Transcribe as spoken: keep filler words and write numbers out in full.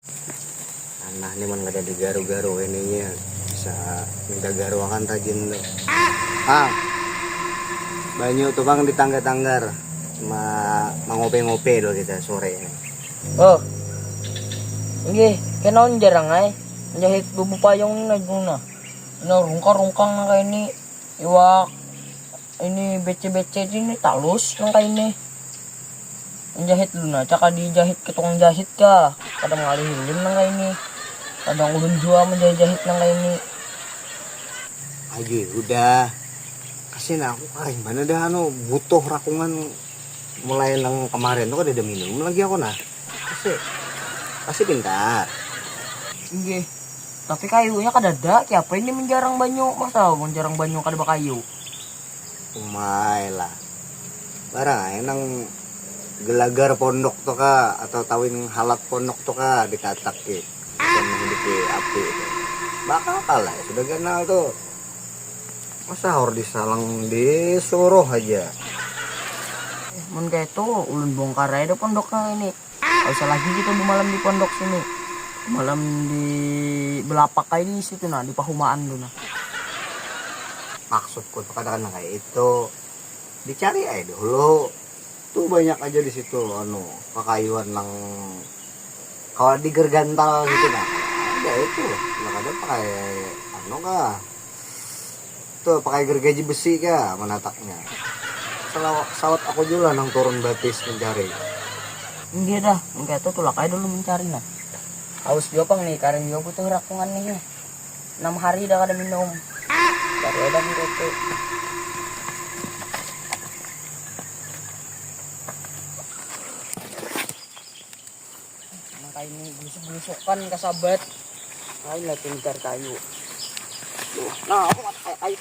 Anah ni mun kada digaru-garu ini nya bisa minta garu akan rajin tu. Ah, banyu tu pang di tangga-tanggar ma mangope-ngope dulu kita sore ini. Oh, nggih, kenaon jarang ai menjahit bubu payung ni najung nah. Nah, rungkang-rungkang nang kaini iwak ini bece-bece ini talus nang kaini. Menjahit lu nah, caka dijahit ke tukang jahit kah? Kada ngalih ulun nang kaini. Kadang ulun jua menjahit-jahit nang kaini. Ayo udah, kasih nah aku karing mana dah anu butuh rakungan mulai nang kemarin tuh kada ada minum lagi aku nah. Kasih, kasih pintar. Nggih. Tapi kayunya kadada, kiapa ini menjarang banyu? Masa menjarang banyu kada bakayu? Umai lah. Barang aja nang gelagar pondok tuh kah atau tawing halat pondok tuh kah dikatak ki. Bukan menghidiki api itu. Bakal kalah ya, sudah ganal tuh. Masa harus disalang disuruh aja. Mun kayak itu ulun bongkar aja deh pondoknya ini. Gak usah lagi kita bemalam di pondok sini. Malam di belapak aja di situ nah, di pahumaan tu nah. Maksudku tuh kadang-kadang kayak itu dicari aja dulu. Tuh banyak aja di situ anu kakayuan nang kalau digergantal gitu nah. Ada itu loh. Nggak ada pakai anu kah? Tuh pakai gergaji besi kah menataknya. Sawat aku juga nang turun batis mencari. Enggak dah, enggak tuh tulak aja dulu mencari nah. Haus juga pang nih, karen juga butuh rakungan nih. Enam hari dah kada minum. Cari aja nih tuh. Nah, kayak ini gusuk-gusukan ke sabat. Lain lah tingkar kayu. Nah, aku mata kayak kayu.